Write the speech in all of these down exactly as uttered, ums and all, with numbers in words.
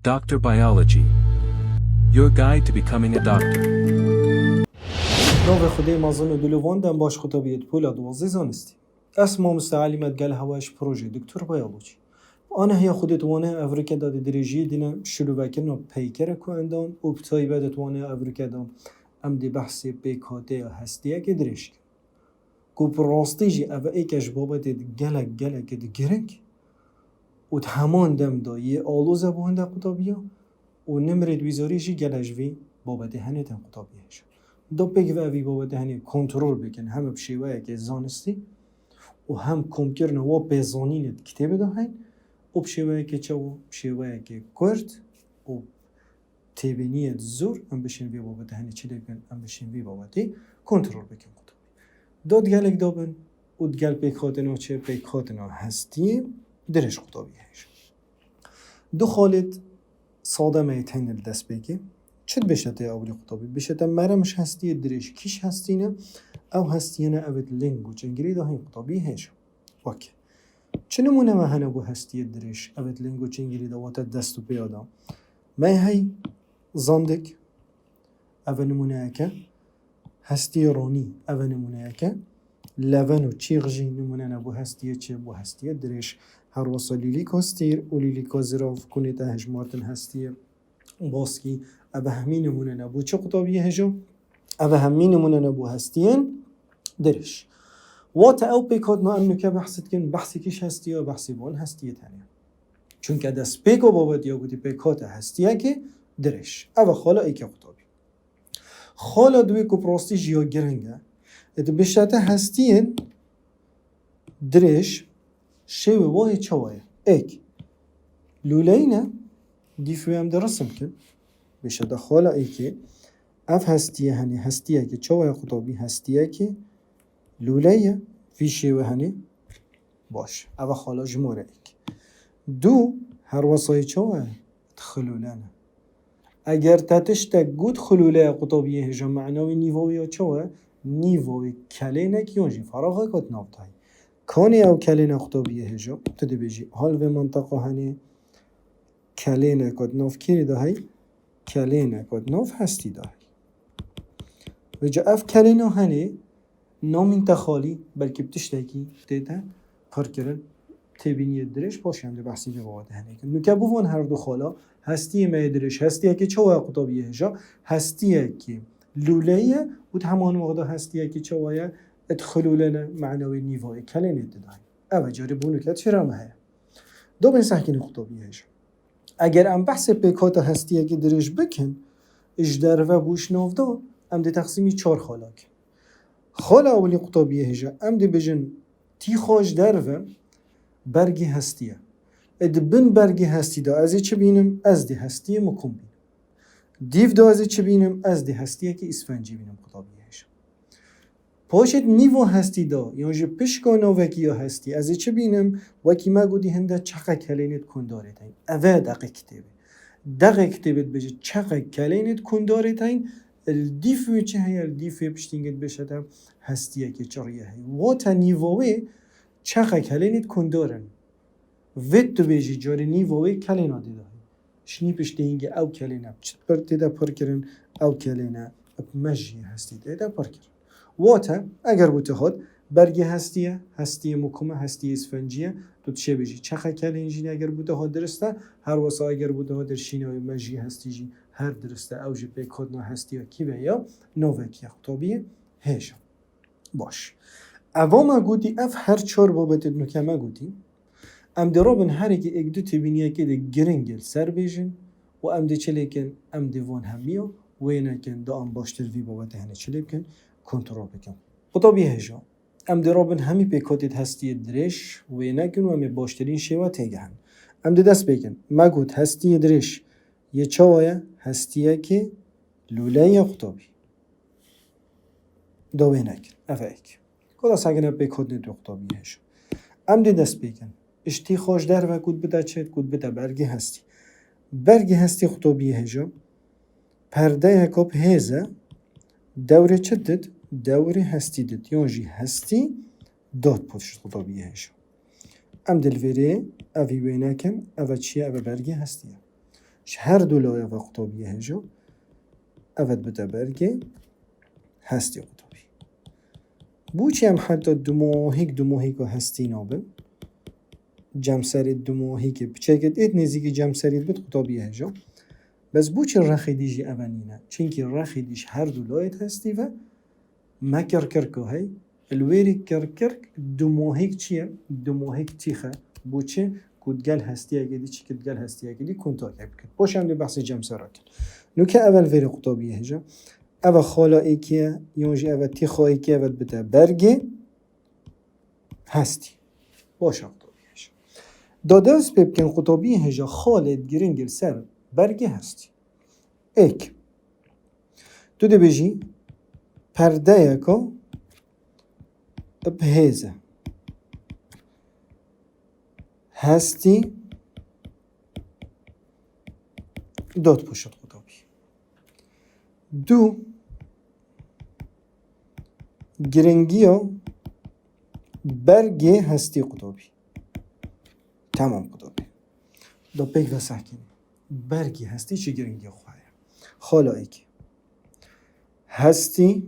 Doctor Biology. Your guide to becoming a doctor. Navê Xwedê mezin û dilovan dem baş qutabiyê di pola duwazdeh zanistî. Ez mamoste Elî me digel hewa ji projê Doktor Biology. Anihiya Xwedê di wane evrike de di dirêjiyê dîne şilûvekirina peykerek û endan û bi taybet di wane evrike de em dê behsê pêkhateya hestiyekê dirêj kin. Ku bi rastî jî ev êke ji babetê gelek, gelekê di giring û di heman dem de yê aloz e bo hinde qutabiya û nimrê di wî zarî jî gelek ji vî babetê henê tên qutabiya hêja. Da pêk ve ev vî babetê henê kontrol bikin, hem bi şêweyekê zanistî û hem komkirina wa pêzanînê di kitêbê de heyn û bi şêweyekê çawa? Bi şêweyekê kurt û têbîniyê zor, em bişên vê babetê henê çi lê bikin, em bişên vê babetê kontrol bikin qutabî. Da di gelek da bin û di gel pêkhatina çi? Pêkhatina hestiyê dirêj qutabî hêj. Du xalê sade me yê tenê li destpêkê. Çi dibêje te ewilî qutabî? Dibêje te merem ji hestiyê dirêj kîş hestî ne, ew hestiyê ne ev ê di ling û çingilî de hîn qutabî hêj. Weke. Çi nimûne me hene bo hestiyê dirêj? Ev ê di ling û çingilî de wate dest û pêya de. Me hey zandik. Ev e nimûneyeke. Hestiyê ronî. Ev e nimûneyeke. Leven û çîx jî nimûne ne bo hestiyê çi? Bo hestiyê dirêj. Her wesa lîlîka stîr û lîlîka zirav kunê te hejmartin hestiyê. Baskî, ev hemî nimûne ne bo çi qutabiyê hêja? Ev hemî nimûne ne bo hestiyên dirêj. Wate ew pêkhatina em nuke behs dikin, behsê kîş hestiya, behsê van hestiyê tenê. Çunke destpêka babetiya gotî pêkhate hestiyekê dirêj. Ev e xala êkê qutabî. Xala duwê ku bi rastî jî ya giring e. Ê dibêje te hestiyên dirêj şêwê wayê çawa ye? Êk. Lûleyî ne, dîf wê em dê risim kin. Bêje de xala êkê. Ev hestiyê henê, hestiyekê çawa ye qutabî? Hestiyekê lûleyî ye. Vî şêwê henê. Baş. Ev e xala jimore êk. Du, her wesayê çawa ye? Di xilûle ne. Eger te tiştek got xilûle ye qutabiyê hêja, mana wê nîva wê ya çawa ye? Nîva wê kelênek yan jî feraxek hat nav dayî. Kanê ew kelêne qutabiyê hêja, tu dibêjî, hal vê minteqa henê kelênek hat nav kêrê de hey, kelênek hat nav hestî de hey. Vêca ev kelêna henê namîn te xalî, belkî bi tiştekî tê te pir kirin, têbîniyê dirêj, paşê em dê behsî vê babetê henê kin. Nuke bivan her du xala, hestiyê me yê dirêj, hestiyekê çawa ye qutabiyê hêja, hestiyekê lûleyî ye û di heman wexda hestiyekê çawa ye, di xilûle ne, mana wê nîva wê kelênê didayî. Ev e carê bo nuke çira me heye. Dobên sehkînê qutabiyê hêja. Eger em behsê pêkhata hestiyekê dirêj bikin, ji derve bû ji nav de, em dê teqsîmî çar xala kin. Xala ewilî qutabiyê hêja, em dê bêjin tîxa ji derve bergê hestî ye. Ê di bin bergê hestî de ez ê çi bînim? Ez dê hestiyê mukum bînim. Dîv de ez ê çi bînim? Ez dê hestiyekî îsfencî bînim qutabiyê hêja. Paşê di nîva hestî de, yan jî pişka navekî ya hestî, ez ê çi bînim? Wekî me gotî hinde çeqe kelênê di kundarê de. Ev e deqê kitêbê. Deqê kitêbê dibêje çeqe kelênê di kundarê de, li dîf wê çi heye? Li dîf wê piştî hingê dibêje te hestiyekê çiriyê heye. Wate nîva wê çeqe kelênê di kundar in. Vê tu bêjî carê nîva wê kelêna dê de heye. Şinî piştî hingê ew kelêne bi çi pir tê de pir kirin, ew kelêne bi mejiyê hestî tê de pir kirin. Wate, eger bo te hat, bergê hestî ye, hestiyê mukum e, hestiyê îsfencî ye, tu dişê bêjî çeqe kelên jî ne, eger bo te hat dirist e, her wesa eger bo te hat dirşîna wê mejiyê hestî jî her dirist e, ew jî pêkhatina hestiya kî ve ya, navekî ya qutabiyê hêja. Baş. Eva me gotî, ev her çar babetê nuke me gotî. Em dê rabin her yekê êk du têbîniyekê dê giring li ser bêjin û em dê çi lê kin? Em dê van hemiya wê nekin, da em baştir vî babetê henê çi lê bikin, kontrol bikin. Qutabî hêja. Em dê rabin hemî pêkhatê di hestiyê dirêj wê nekin û em ê baştirîn şêwe têgihin. Em dê dest pê kin. Me got hestiyê dirêj yê çawa ye? Hestiyekê lûle ye qutabî. Da wê nekin. Ev e êk. Koda sekine pêkhatinê tu qutabî hêja. Em dê dest pê kin. Ji tîxa ji derve kût bide çi? Kût bide bergê hestî. Bergê hestî qutabî hêja. Perdeyeka bi hêz e. Dewrê çi dit? Dewrê hestî dit. Yan jî hestî dat pişt qutabî hêja. Em dê li vêrê evî wê nekin. Ev e çi ye? Ev e bergê hestî ye. ji her du laya ve qutabiyê hêja, ev dibite bergê hestî qutabî. Bo çi em heta dumohîk dumohîka hestî nabin? Cemserê dumohîkê piçekê êt nêzîkî cemserî dibit qutabiyê hêja. Bes bo çi rexê dî jî ev nîne? Çimkî rexê dî ji her du layê hestî ve me kirkirka hey. Li wêrî kirkirk dumohîk çi ye? Dumohîk tîx e. Bo çi? Ku digel hestiyekê dî çi kit, digel hestiyekê dî kontakek bikit. Baş em dê behsê cemsera kin. Nûke ev li vêrê qutabiyê hêja. Ev xala êkê ye, yon jî ev tîxa êkê ye, ev dibite bergê hestî. Baş e qutabiyê hêja. Da dest pê bikin qutabiyê hêja xalê giring li ser bergê hestî. Êk. Tu dibêjî perdeyeka bi hêz e. Hestî dot puşt qutabî. Du, giringiya bergê hestî qutabî. Tamam qutabî. Da pêk ve sehkî. Bergê hestî çi giringiya xwe heye? Xala êkê. Hestî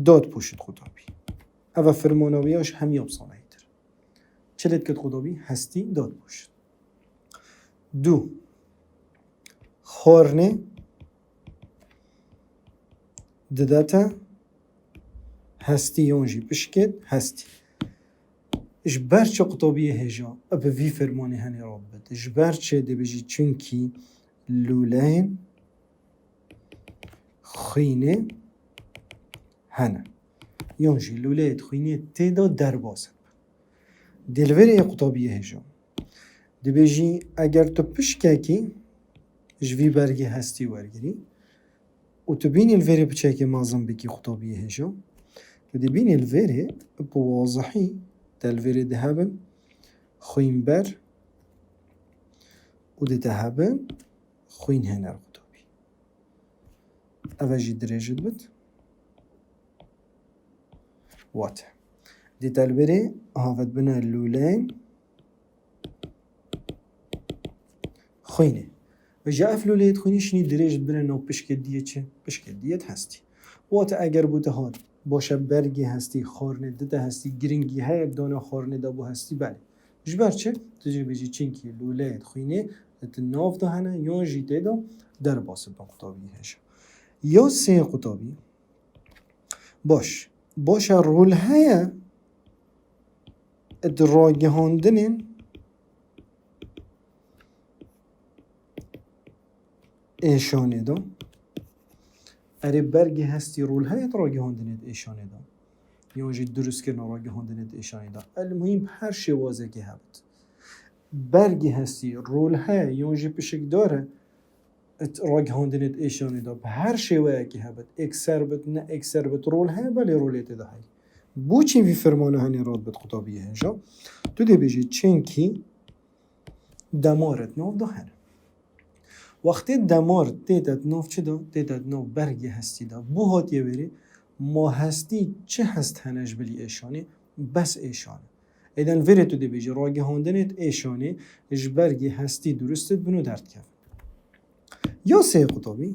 dot puşt qutabî. Eva firmona wî ya ji hemiya bi sanayîtir. Çi lê dikit qutabî? Hestî dot puşt. Du. Xwarnê didete hestî yon jî pişkêt hestî. Ji ber çi qutabiyê hêja bi vî fermanê henê radibit? Ji ber çi dibêjî? Çimkî lûleyên xwînê hene. Yon jî lûleyê xwînê tê de derbas e. Dê li vêrê yê qutabiyê hêja. Dibêjî eger tu pişkekî ji vî bergê hestî wergirî û tu bînî li vêrê piçekê mezin bikî qutabiyê hêja, tu dê bînî li vêrê bi wazihî te li vêrê dihebin xwînber û dê te hebin xwînhêner qutabî. Eve jî dirêj dibit. Wate. Dê te li vêrê havet bine lûleyên xwînê. Ve ji ev lûleyê xwînê şinî dirêj dibine nav pişkê diyê çi? Pişkê diyê hestî. Wate eger bo te hat, baş e bergê hestî, xwarnê dide hestî, giringî heye dana xwarnê de bo hestî, belê. Ji ber çi? Tu jê bêjî çimkî lûleyê xwînê di nav de hene, yon jî tê de derbas bin qutabiyê hêja. Ya sê qutabî. Baş. Baş e rol heye di ragihandinên êşanê de. Erê bergê hestî rol heye di ragihandinê di êşanê de. Yon jî dirustkirina ragihandinê di êşanê de. El muhîm her şêwazekê hebit. Bergê hestî rol heye yon jî pişikdar e. It ragihandinê di êşanê de bi her şêweyekê hebit, êkser bit, ne êkser bit, rol heye, belê rolê tê de heye. Bo çi vî fermana henê radibit qutabiyê hêja? Tu dê bêjî çimkî demar di nav de hene. Wextê demar tê de di nav çi de? Tê de di nav bergê hestî de. Bo hatiye wêrê, ma hestî çi hest hene ji bilî êşanê? Bes êşan e. Êden vêrê tu dê bêjî ragihandinê di êşanê ji bergê hestî dirust dibin û derdikevin. Ya sê qutabî,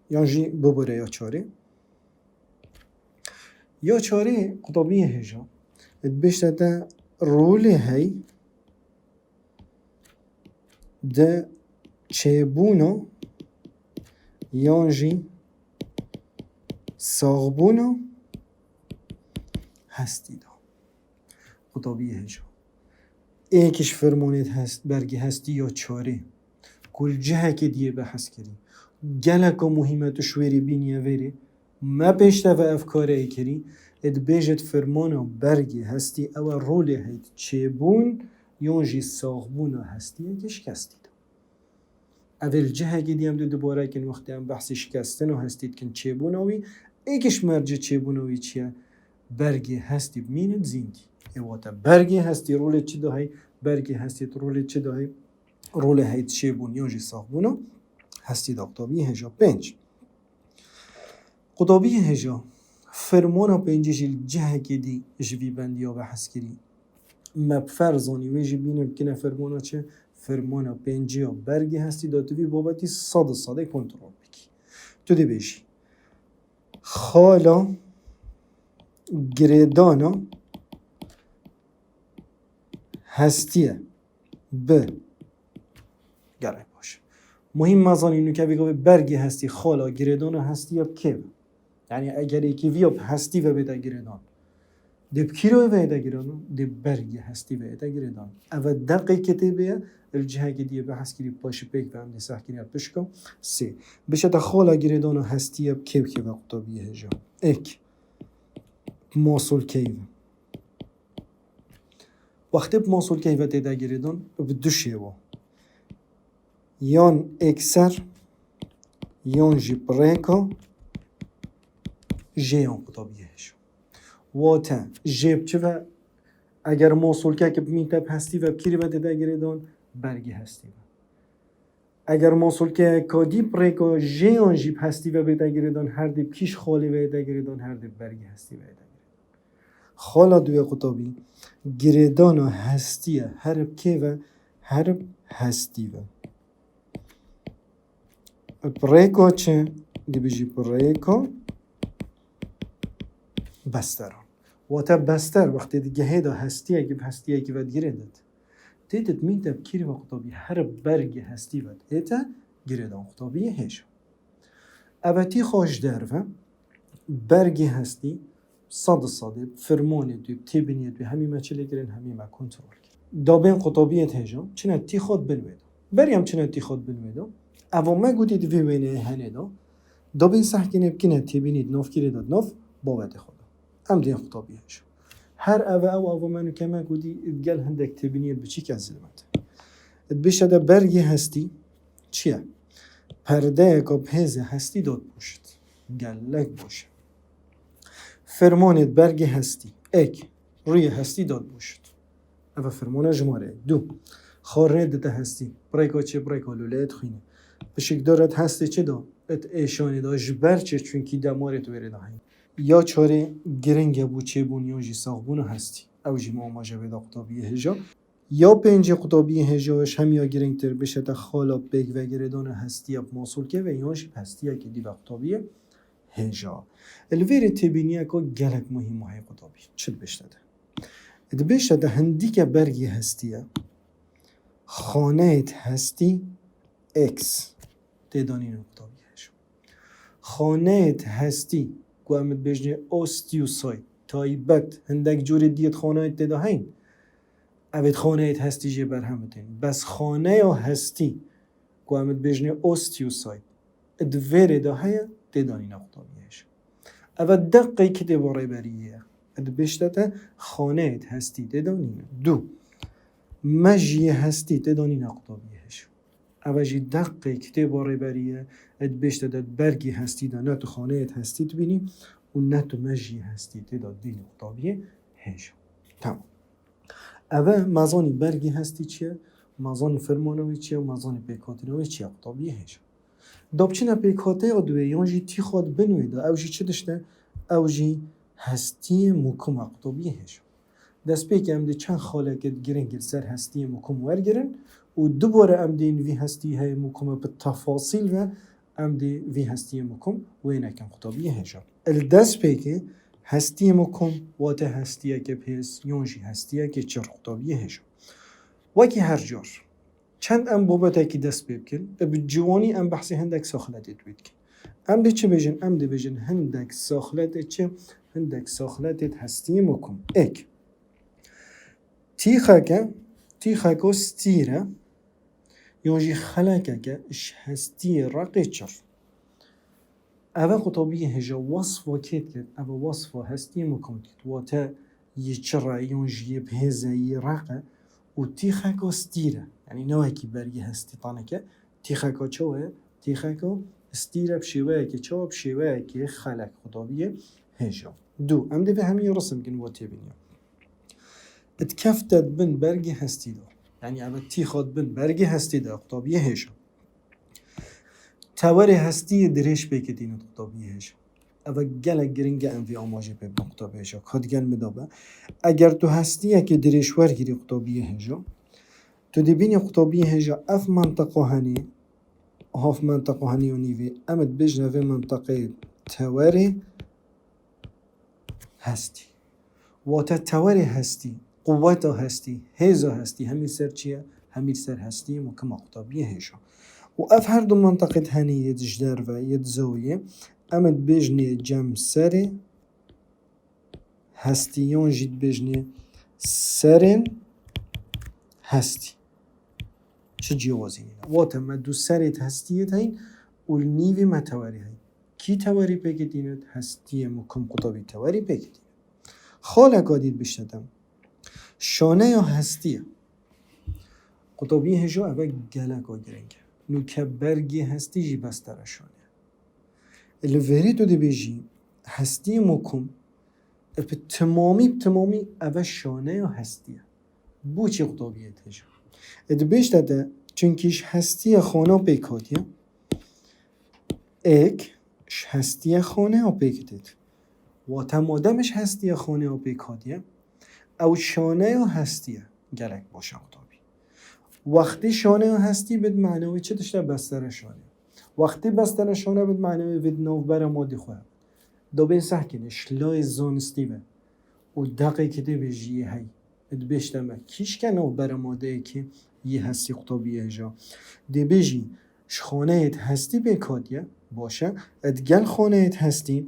yan jî bibire ya çarê. Ya çarê qutabiyê hêja. Dibêjte te rolê hey di çêbûna yan jî saxbûna hestî de. Qutabiyê hêja. Êk ji fermanê hest, bergê hestî ya çarê. Ku li cihekê diyê behs kirî. Geleka muhîm e tu ji wêrê bîniye vêrê. Me pêş te ve ev karê kirî. Ê dibêjit fermana bergê hestî ew e rolê heyt çêbûn yon jî saxbûna hestiyekê şikestî de. Ev ê li cihekê dî em dê dubare kin wextê em behsê şikestina hestî dikin çêbûna wî. Êk ji mercê çêbûna wî çi ye? Bergê hestî bimîne di zîngî. Ê wate bergê hestî rolê çi de hey? Bergê hestî rolê çi de hey? Rolê heyt çêbûn yan jî saxbûna hestî de qutabiyê hêja. Pênc. Qutabiyê hêja. Fermana pêncî jî li cihekê dî ji vî bendiya behs kirî. Me bi ferz zanî, wê jî bîne bikine fermana çi? Fermana pêncî ya bergê hestî da tu vî babetî sed û sedê kontrol bikî. Tu dibêjî, xala girêdana hestî ye bi, gelek baş. Muhîm me zanî nûke vê gavê bergê hestî, xala girêdana hestî ya bi kê ve? Yanî eger êkî viya bi hestî ve bête girêdan, dê bi kî re ve yête girêdan? Dê bergê hestî ve yête girêdan. Ev e deqê kitêbê ye, li cihekê dî ye behs kirî, paşî pêk ve em dê sehkirî pişka sê. Bişete xala girêdana hestî ye bi kê bi kê ve qutabiyê hêja? Êk, bi masolkeyî ve. Wextê bi masolkeyî ve tête girêdan, bi du şêwa. Yan êkser, yan jî bi rêka jê yan qutabiyê hêja. Wate jê bi çi ve? Eger masolkek bi mîte bi hestî ve bi kî re ve tête girêdan? Bergê hestî ve. Eger masolkeyeka dî bi rêka jê yan jî bi hestî ve bête girêdan, her dê bi kî ji xalê ve yête girêdan? Her dê bi bergê hestî ve yête girêdan. Xala duyê qutabî, girêdana hestî ye, her bi kê ve? Her bi hestî ve. Bi rêka çi? Dibêjî bi rêka besteran. Wate bester wextê digehê de hestiyekî bi hestiyekî ve digirêdit. Tê tu mîte bi kî re ve qutabî? Her bergê hestî ve ête girêdan, qutabiyê hêja. Ev e tîxa ji derve, bergê hestî sed û sedê, fermanê tu, têbîniyê tu, hemî me çi lê kirin, hemî me kontrol kirin. Dabên qutabiyê hêja, çine tîxa di bin wê de. Berî em çine tîxa di bin wê de, eva me gotî di vê wêneyê henê de, dabên sehkirînê bikine têbînî di nav kî re de, di nav babetê xwe de. Em dên qutabiyê hêja. Her ev e, ew ava me nûke me gotî, digel hindek têbîniyê biçîk ez zilmet. Dibêjte bergê hestî çi ye? Perdeyeka bi hêzê hestî da dipoşit. Gelek baş e. Fermanê bergê hestî. Êk, rûyê hestî da dipoşit. Ev e fermana jimare yek. Du, xwe rê dide hestî. Bi rêka çi? Bi rêka lûleyê dixwîne. Pişikdar e di hestê çi da? Di êşanê da. Ji ber çi? Çunkî demarê di wê rê de heyî. Ya çarê giring e bo çêbûn yan jî saxbûna hestî. Ew jî me amaje vê de qutabiyê hêja. Ya pêncê qutabiyê hêja ji hemiya giringtir bişete xala pêkvegirêdana hestiya bi masolkê ve yan jî bi hestiyekê dî ve qutabiyê hêja. Li vê rê têbîniyeka gelek muhîm a hê qutabî. Çi dibêjte de? Dibêjte de hindîke bergê hestî ye. Xaneyê hestî X tê danîne qutabiyê hêja. Xaneyê hestî ku em dibêjinê osteocyte, taybet, hindek curê diyê xaneyê tê de heyn. Ev ê xaneyê hestî jê berhem bidin. Bes xaneya hestî ku em dibêjinê osteocyte, di vê rê de heye, tê danîne qutabiyê hêja. Ev e deqê kitêba rêberiyê ye. Dibêjte te xaneyê hestî tê danîne. Du, mejiyê hestî tê danîne qutabiyê hêja. Ev e jî deqê kitêba rêberî ye, dibêjte de bergê hestî de ne tu xaneyê hestî dibînî û ne tu mejiyê hestî tê de dibînî qutabiyê hêja. Tamam. Ev e, me zanî bergê hestî çi ye, me zanî fermana wê çi ye û me zanî pêkhatina wê çi ye, qutabiyê hêja. Da biçine pêkhateya di wê yan jî tîxa di bin wê de, ew jî çi dişte? Ew jî hestiyê mukim e, qutabiyê hêja. Destpêkê em dê çend xaleke giring li ser hestiyê mukim wergirin û dubare em dê vî hestiyê heye mukim e bi tefasîl ve em dê vî hestiyê mukim wê nekin qutabiyê hêja. Li destpêkê hestiyê mukim wate hestiyeke bi hêz yan jî hestiyeke çir qutabiyê hêja. Wekî her car. Çend em babetekî dest pê bikin, bi ciwanî em behsê hindek saxletê dibê dikin. Em dê çi bêjin? Em dê bêjin hindek saxletê çi? Hindek saxletê hestiyê mukim. Êk. Tîxeke, tîxeko stîr e, yan jî xelekeke ji hestiyê reqê çir. Ev e qutabiyê hêja, wesfa kê dikit? Ev e wesfa hestiyê mukim dikit. Wate yê çir e, yan jî yê bi hêz e, yê req e û tîxeka stîr e. Yanî ne wekî bergê hestî taneke, tîxeka çawa ye? Tîxeka stîr e, bi şêweyekê çawa? Bi şêweyekê xelek qutabiyê hêja. Du, em dê vê hemî risim bikin bo têbîniya. Dikefte di bin bergê hestî de. Yanî ev e tîxa di bin bergê hestî de, qutabiyê hêja. Tewerê hestiyê dirêj pêkê tîne di qutabiyê hêja. Eve gelek giring e em vê amajê pê bidin qutabiyê hêja. Ka digel min de be. Eger tu hestiyekê dirêj wergirî qutabiyê hêja, tu dibînî qutabiyê hêja ev menteqa henî, haf menteqa henî û nîvê, em dibêjine vê menteqeyê tewerê hestî. Wate tewerê hestî, quweta hestî, hêza hestî, hemî ser çi ye? Hemî ser hestiyê mukim a qutabiyê hêja. Û ev her du menteqê di henî yê di ji derve, yê di zewiyê, em ê dibêjinê cem serê hestî, yan jî dibêjinê serên hestî. Çi ciyawazî nîne? Wate me du serê hestiyê heyîn û li nîvê me tewerê heyîn. Kî tewerî pêkê tîne? Hestiyê mukim qutabî tewerî pêkê tîne. Xaleka dî dibêjte te. Şaneya hestiyê. Qutabiyê hêja eve geleka giring e. Nûke bergê hestî jî bestere şane. Li vêrê tu dibêjî hestiyê mukim, e, bi timamî, bi timamî eve şaneya hestî ye. Bo çi qutabiyê hêja? E, dibêjte te, çunkî ji hestiyê xana pêk hatiye. Êk ji hestiyê xaneya pêk têt. Wate madem ji hestiyê xaneya pêk hatiye, ew şaneya hestiyê gelek baş e qutabî. Wextî şaneya hestî bid mane wê çi tişt e? Bestere şane. Wextî bestere şane bid mane wê vê di navbera madê xwe ye. Dobên sehkine, ji layê zanistî ve û deqekê dê bê jî yê hey. Dibêjte me, kîşke navbera madeyekê yê hestî qutabiyê hêja. Dê bê jî ji xaneyê hestî pêk hatiye, baş e, digel xaneyê hestî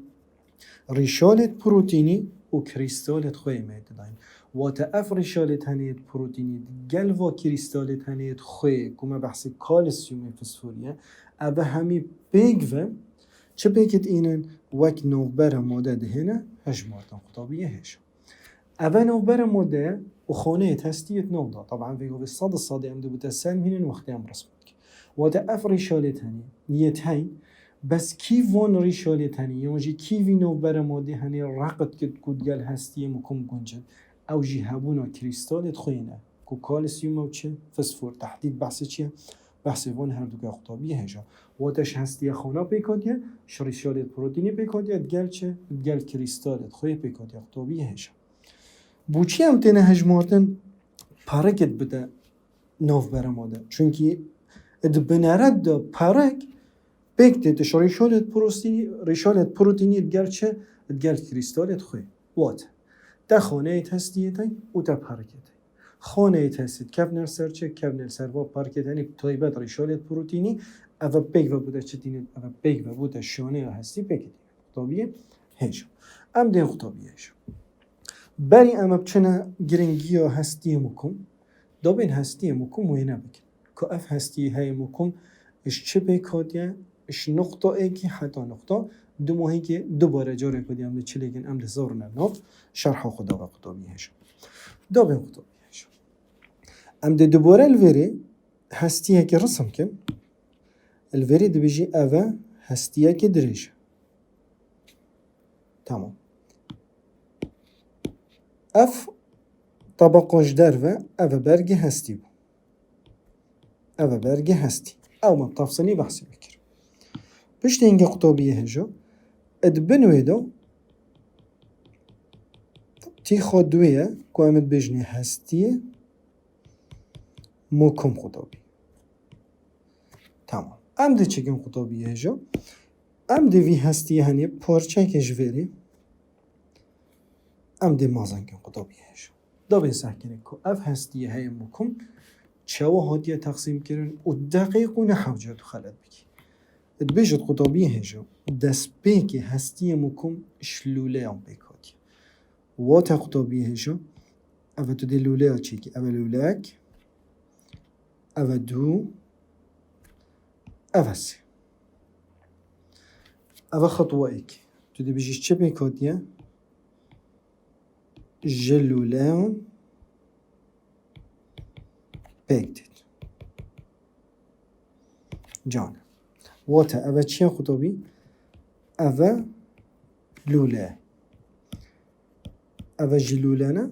rîşalê protînî û krîstalê xwe yê me didayîn. Wate ev rîşalê tenê protînî digel va krîstalê tenê xwe ku me behsê kalsiyumê fosforî ye, eve hemî pêk ve çi pêk dînin wek navbera made dihêne hejmartin qutabiyê hêja. Eve navbera made ye û xaneyê hestiyê nav da. Taban vê gavê sed û sedê em dê bûte ser mînin wextê em resm dikin. Wate ev rîşalê tenê, niyet hey, bes kî van rîşalê tenê, yan jî kî vî navbera madê henê reqet kit ku digel hestiyê mukim guncin, ew jî hebûna krîstalê xwe yê ne. Ku kalsiyum ew çi? Fosfor. Tehdîd behsê çi ye? Behsê van her du ke qutabiyê hêja. Wate ji hestiyê xana pêk hatiye, ji rîşalê protînî pêk hatiye, digel çi? Digel krîstalê xwe yê pêk hatiye qutabiyê hêja. Bo çi em têne hejmartin? Perikê bide navbera made. Çunkî di bineret de perik pêk tê ji rîşalê protînî, rîşalê protînî digel çi? Digel krîstalê xwe. Wate te xaneyê hestiyê te û te perikê te. Xaneyê hestî kevne li ser çi? Kevne li ser va perikê tenê, bi taybet rîşalê protînî, eve pêk ve bûte çi tînin? Eve pêk ve bûte şaneya hestî pêk tînin. Qutabiyê hêja. Em dê qutabiyê hêja. Berî em biçine giringiya hestiyê mukim, dobên hestiyê mukim wêne bikin. Ku ev hestiyê heye mukim ji çi pêk hatiye, ji nuqta êkî heta nuqta du mohîkê dubare careke dî em dê çi lêkin, em dê zorine nav şerha xwe da ve qutabiyê hêja. Dobên qutabiyê hêja. Em dê dubare li vêrê hestiyekê risim kin. Li vêrê dibêjî ev e hestiyekê dirêj e. Tamam. Ev tebeqa ji derve, ev e bergê hestî bû. Ev e bergê hestî. Ew me tefsilî behsê vê kir. Piştî hingê qutabiyê hêja, di bin wê de tîxa duê ye ku em dibêjinê hestiyê mukim qutabî. Tamam. Em dê çi kin qutabiyê hêja? Em dê vî hestiyê henê parçekê ji vêrê em dê mezin kin qutabiyê hêja. Dobên sehkine ku ev hestiyê heye mukim çawa hatiye teqsîmkirin û deqîq û ne hewce tu xelet bikî. Dibêjit qutabiyê hêja, destpêkê hestiyê mukim ji lûleyan pêk hatiye. Wate qutabiyê hêja, ev e tu dê lûleya çêkî, ev e lûleyek, ev e du, ev e sê. Ev e xetwa êk. Tu dibêjî çi pêk hatiye? Ji lûleyan pêk têt. Can. Wate ev e çi ye qutabî? Ev e lûle. Ev e jî lûle ne?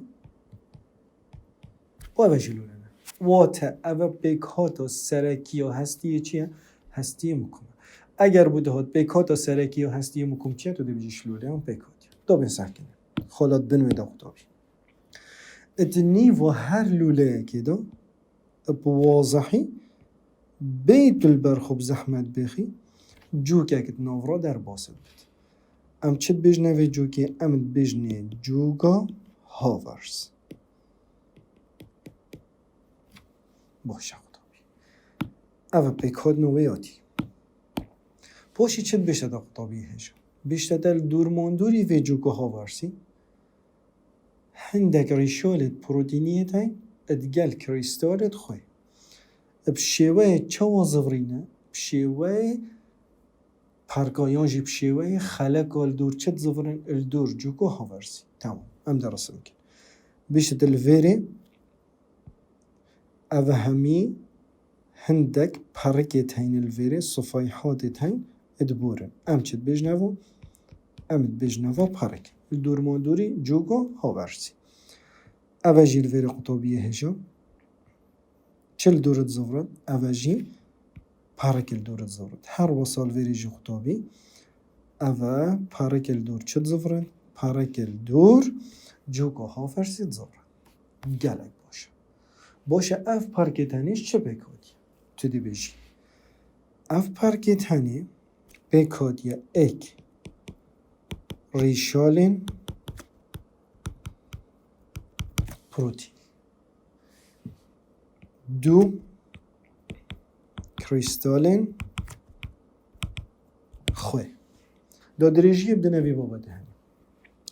Û ev e jî lûle ne. Wate ev e pêkhata serekî ya hestiyê çi ye? Hestiyê mukim e. Eger bû dihat pêkhata serekî ya hestiyê mukum çi ye, tu dibêjî ji lûleyan pêkhatiye. Dobên sehkine. Xalat bin wê de qutabî. Di nîva her lûleyekê de bi wazehî bê tu li ber xwe bi zehmet bêxî, cûkek di nav re derbas dibit. Em çi dibêjine vê cûkê? Em dibêjinê cûka Havertz. Baş e qutabî. Ev e pêkhatina wê hatî. Paşî çi dibêjte te qutabiyê hêja? Bêjte te li dûrmandûrî vê cûka Havertzî hindek rîşalêt protîniyêt heyî digel krîstalêt xwe. Bi şêweyê çawa zivirîne? Bi şêweyê perka yan jî bi şêweyê xeleka li dûr çi dizivirin? Li dûr cûka Havertzî. Tamam. Em dê resim bikin. Bêjte te li vêrê ev hemî hindek perikêt heyne li vêrê, sifayhatêt heyn diborin. Em çi dibêjine vo? Em dibêjine vo perik. Li dûrmandûrî cûka Havertzî. Ev e jî li vêrê qutabiyê hêja. Çi li dûr dizivirin? Ev e jî perik li dûr dizivirin. Her wisa li vêrê jî qutabî. Ev e perik li dûr çi dizivirin? Perik li dûr cûka Havertzî dizivirin. Gelek baş e. Baş e, ev perkê tenê ji çi pêk hatiye? Tu dibêjî. Ev perkê tenê pêk hatiye êk rîşalên protîn. Du krîstalên xwe. Da dirêjiyê bidine vê babetê hene.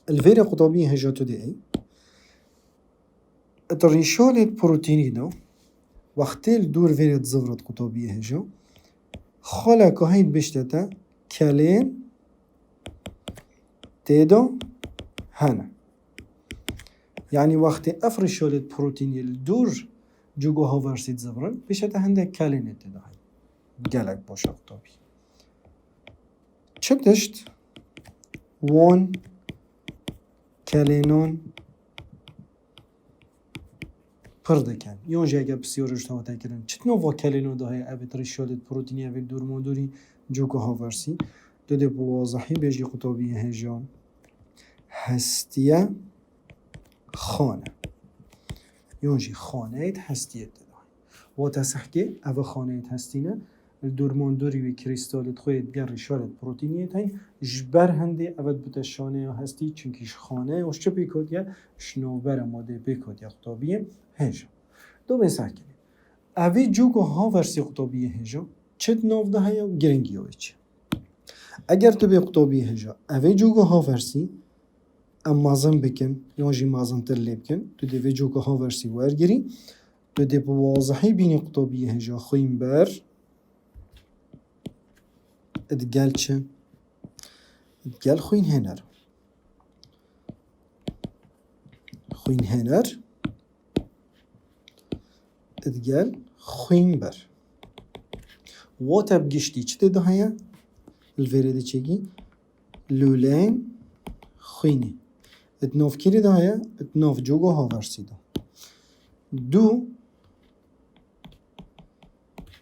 Li vêrê qutabiyê hêja tu dê ey. Di rîşalê protînî de wextê li dûr vêrê dizivret qutabiyê hêja. Xaleka heyî dibêjte te kelên tê de hene. Yanî wextê ev rîşalêt protînî li dûr cûka Havertzî dizivirin, pêşe te hindek kelênê tê de heye. Gelek baş e qutabî. Çi tişt wan kelênan pir dikin? Yan jî eger pisyarê ji te hate kirin, çi di nav va kelênan de heye, ev ê rîşalêt protînî, ev ê dûrmandûrî cûka Havertzî? Tu dê bi wazehî bêjî qutabiyê hêja hestiye xane. Yan jî xaneyê di hestiyê tê de. Wate sehkê, ev xaneyê di hestî ne, li dûrmandûrî wî krîstalêt xwe yê digel rîşalêt protîniyê tên, ji ber hindê ev dibite şaneya hestî, çunkî ji xaneya ji çi pêk hatiye? Ji navbera madeyê pêk hatiye qutabiyê hêja. Domê sehkê. Evê cûka Havertzî qutabiyê hêja çi di nav de heye û giringiya wê çi? Eger tu bê qutabiyê hêja, evê cûka Havertzî em mezin bikin, yan jî mezintir lê bikin, tu dê vê cûka Havertzî wergirî, tu dê bi wazehî bînî qutabiyê hêja xwîn ber, digel çi? Digel xwîn hêner. Xwîn hêner. Digel xwîn ber. Wate bi giştî çi tê de heye? Li vêrê de çêkî lûleyên xwînê. Di nav kîrê de heye? Di nav cûka Havertzî de. Du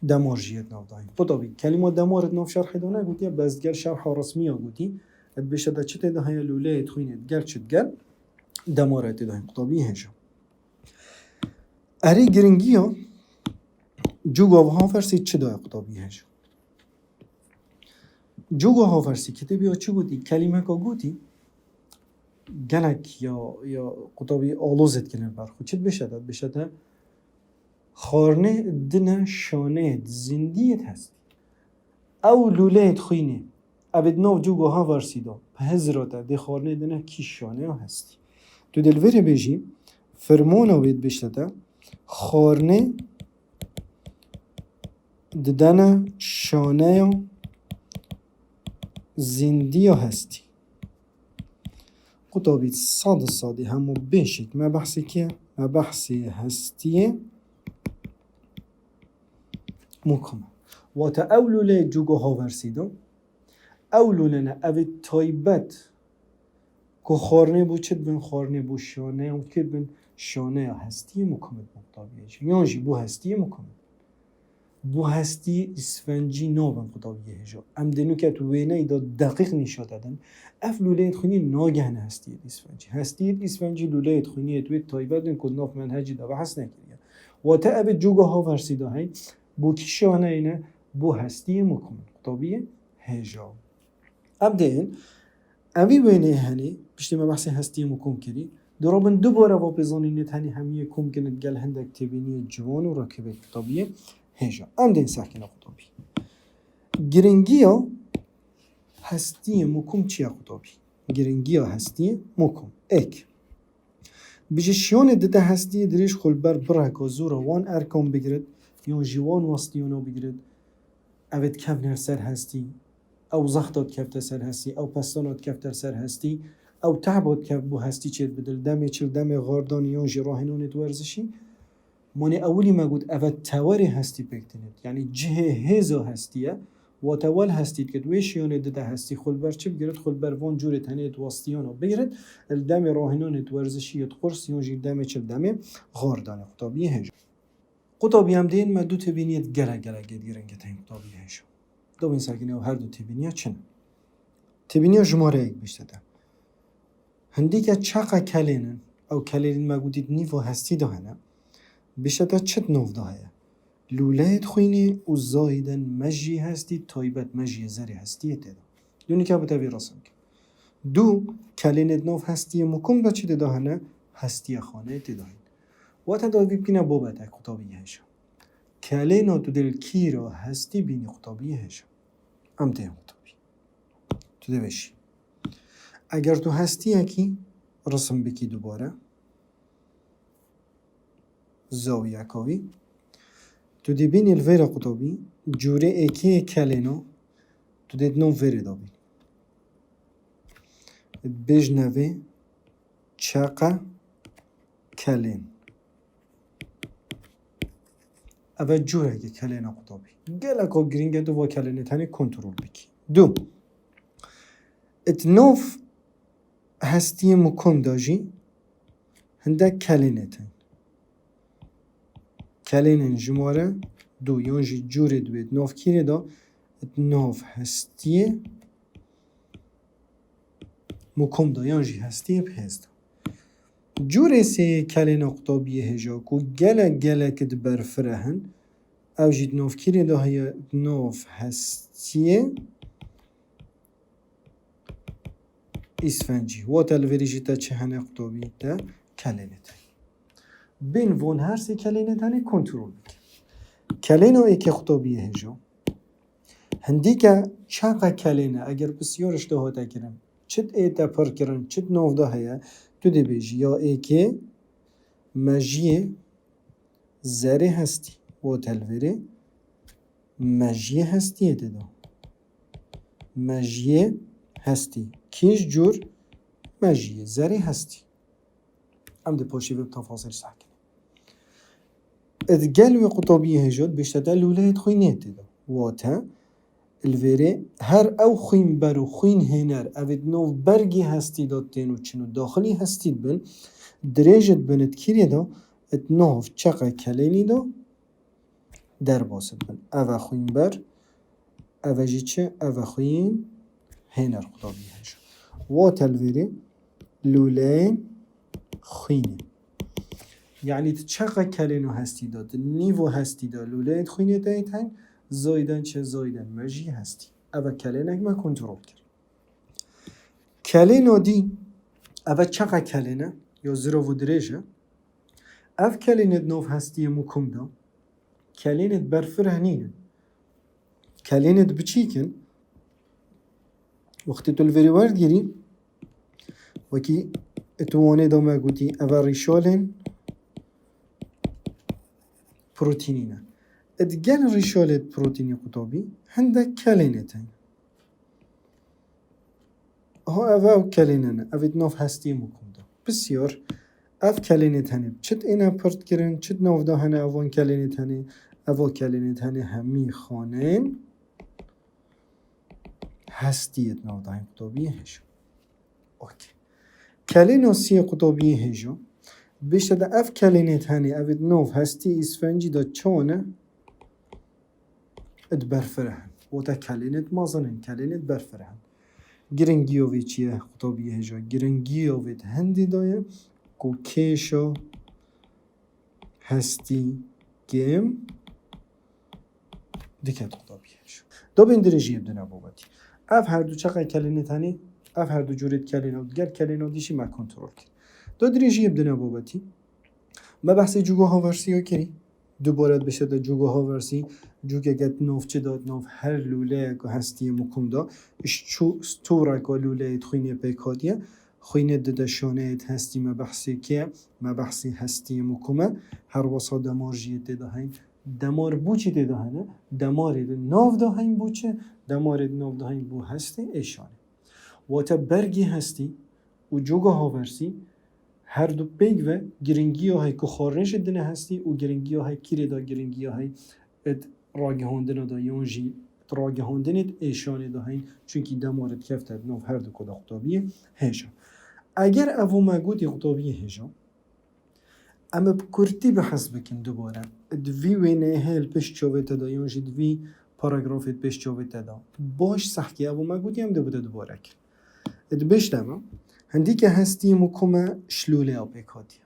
demar jî yê di nav de heye. Qutabî, kelîma demar di nav şerhê de negotiye, bes digel şerha resmî ya gotî. Dibêje te çi tê de heye? Lûleyê xwînê digel çi, digel demarê tê de heye. Qutabî hêja. Erê, giringiya cûka Havertzî çi daye qutabî hêja? Cûka Havertzî kitêbiya çi gotî? Kelîmeka gotî gelek ya, ya qutabî alozê dikine ber xwe. Çi dibêje te? Dibêje te xwarnê dine şaneyê zindiyê hestî. Ew lûleyê xwînê, ev ê di nav cûka Havertzî de, bi hizra te dê xwarnê dine kî şaneya hestî. Tu dê li vêrê bêjî, fermana wê dibêje te, xwarnê didene şaneya zindiya hestî. Qutabî sed û sedî hemû bêşik me behsê kê? Me behsê hestiyê mukim. Wate ew lûleyê cûka Havertzî de, ew lûlene ev ê taybet ku xwarnê bû çi dibin? Xwarnê bû şaneya, û kê dibin? Şaneya hestiyê mukim dibin qutabiyê jî. Yan jî bû hestiyê mukim dibin. Bo hestiyê îsfencî nabin qutabiyê hêja. Em dê nuke tu wêneyê de deqîq nîşa te din. Ev lûleyê xwînî nagehne hestiyê îsfencî. Hestiyê îsfencî lûleyê xwîniyê wê taybet in ku di nav menhecî de behs nekiriye. Wate ev ê coga haversî de hey. Bo kî şaneyne? Bo hestiyê mukum in. Qutabiyê hêja. Em dê in, evî wêneyê henê, piştî me behsê hestiyê mukum kirî, durabin dubare va pêzanînê tenê hemiyê kom kin gel hindek têbîniyê ciwan û rakibê qutabiyê hêja. Em dê in sehkine qutabî. Giringiya hestiyê mukum çi ye qutabî? Giringiya hestiyê mukum. Êk. Bi ji şiyonê dide hestiyê dirêj xwe li ber bireka zûra wan erkan bigirit, yan jî wan wastiyana bigirit. Ev ê dikevne ser hestî, ew zexta dikevte ser hestî, ew pestana dikevte ser hestî, ew tehba dikev bo hestî çêdibide li demê çil, demê xardanî yan jî rahênanê di werzişî. Manê ewilî me got, ev e tewerê hestî pêk tînit. Yanî cihê hêza hestî ye. Wate wel hestî dikit, wê şiyonê dide hestî, xwe li ber çi bigirit, xwe li ber van cûrê tenê di wastiyana bigirit, li demê rahênanê di werzişî yê di qurs, yan jî demê çil demê xardanê qutabiyê hêja. Qutabî em dê in me du têbîniyê gelek gelek yê giring e tên qutabiyê hêja. Dobên sekinê ew her du têbîniya çi ne? Têbîniya jimareyek bişte te. Hindîke çaqa kelên in, ew kelên me gotî di nîva hestî de hene, bişte te çi di nav de heye? Lûleyê di xwînê û zayiden mejiyê hestî, taybet mejiyê zerê hestiyê tê de. Dûnîka bi tevî resim ke. Du, kelênê di nav hestiyê mukum de çi tê de hene? Hestiya xaneyê tê de hene. Wate da vî bikîne bobetek qutabiyê hêja. Kelêna tu dê li kîra hestî bînî qutabiyê hêja. Em tên qutabî. Tu dê vêşî. Eger tu hestiyekî resim bikî dubare, zawiyeka wî, tu dê bînî li vêre qutabî, cûrê êkê yê kelêna, tu dê di nav vêrê de bînî. Bêjne vê çeqe kelên. Ev e cûreke kelêna qutabî. Geleka girîng e tu va kelênê tenê kontrol bikî. Du. Di nav hestiyê mukum de jî hindek kelênê tên. Kelênên jimare du yan jî cûrê dibê di nav kîrê de, di nav hestiyê mukum de yan jî hestiyê bi hêz de. Cûrê sê yê kelêna qutabiyê hêja ku gelek gelek di berfire hin, ew jî di nav kîrê de heye, di nav hestiyê îsfencî. Wate li vêrî jî te çi hene qutabî te kelênê te. Bên von her sê kelênê tenê kontrol bike. Kelêna êkê qutabiyê hêja. Hindîke çaqa kelêne, eger pisyar ji te hate kirin, çi ê te pir kirin, çi di nav de heye, tu dê bêjî ya êkê mejiyê zerê hestî, wate li vêrê mejiyê hestiyê tê de. Mejiyê hestî. Kîj cûr mejiyê zerê hestî. Em dê paşê vê bi tefasîl sehkinin. Di gel wê qutabiyê hêja dibêjte te lûleyê di xwînê tê de. Wate, li vêrê her ew xwînber û xwînhêner ev ê di nav bergê hestî de tên û çin û daxilî hestî dibin, dirêj dibin di kîrê de, di nav çeqe kelênî de derbas dibin. Ev e xwînber, ev e jî çi? Ev e xwîn hêner qutabî hêja. Wate li vêrê lûleyên xwînê. Yanî di çeqa kelên û hestî de, di nîvo hestî de lûleyên xwînê te yê tên, zayiden çi? Zayiden mejî hestî. Ev e kelênek me kontrol kir. Kelêna dî, ev e çeqa kelêne, ya zirav û dirêj e. Ev kelênê di nav hestiyê mukum de, kelênê di berfireh nînin. Kelênê di biçîk in. Wextê tu li vêrê werdigirî, wekî tu wanê de me gotî, ev e rîşalên protînî ne. Di gel rîşalê protînî qutabî hindek kelênê tên. Ha, ev ew kelêne ne. Ev ê di nav hestiyê mukum de. Pisyar, ev kelênê tenê çi êne pirt kirin, çi di nav de hene evan kelênê tenê, eva kelênê tenê hemî xaneyên hestiyê di nav de hên qutabiyê hêja. Okey. Kelêna siyê qutabiyê hêja. Bêşte de ev kelênê tenê, ev ê di nav hestiyê îsfencî de çawa ne? di berfireh in. Wate kelênêt mezin in, kelênêt berfireh in. Giringiya vê çi ye, qutabiyê hêja? Giringiya vê di hindê de ye ku kêşa hestî kêm diket qutabiyê hêja. Dobên dirêjiyê bi dine babetî. Ev her du çeqe kelênêt hene, ev her du cûrê kelêna û digel kelêna dî jî me kontrol kir. Do dirêjiyê bi dine babetî. Me behsê cûga haversî ya kirî. Dubare dibêje te cûga haversî, cûkeke di nav çi de, di nav her lûleyek û hestiyê mukum de, ji çû stûreka lûleyê di xwînê pêk hatiye, xwînê dide şaneyê di hestî me behsê kê, me behsê hestiyê mukum e, her wesa demar jî yê tê de heyn. Demar bû çi tê de hene? Demarê di nav de heyn bû çi? Demarê di nav de heyn bû hestê êşanê. Wate bergê hestî û cûga haversî her du pêk ve giringiya hey ku xwarinê ji dine hestî û giringiya hey kîrê de giringiya hey id ragihandina de yan jî ragihandinê di êşanê de heyn, çunkî demar id kefte di nav her du ku de qutabiyê hêja. Eger evo me gotî qutabiyê hêja, em bi kurtî behs bikin dubare. Di vî wêneyê heye li pêş çavê te de yan jî di vî paragrafê di pêş çavê te de. Baş sehkê evo me gotî em dê bide dubare kir. Dibêjte me, hindîke hestî mukume ji lûleya pêk hatiye.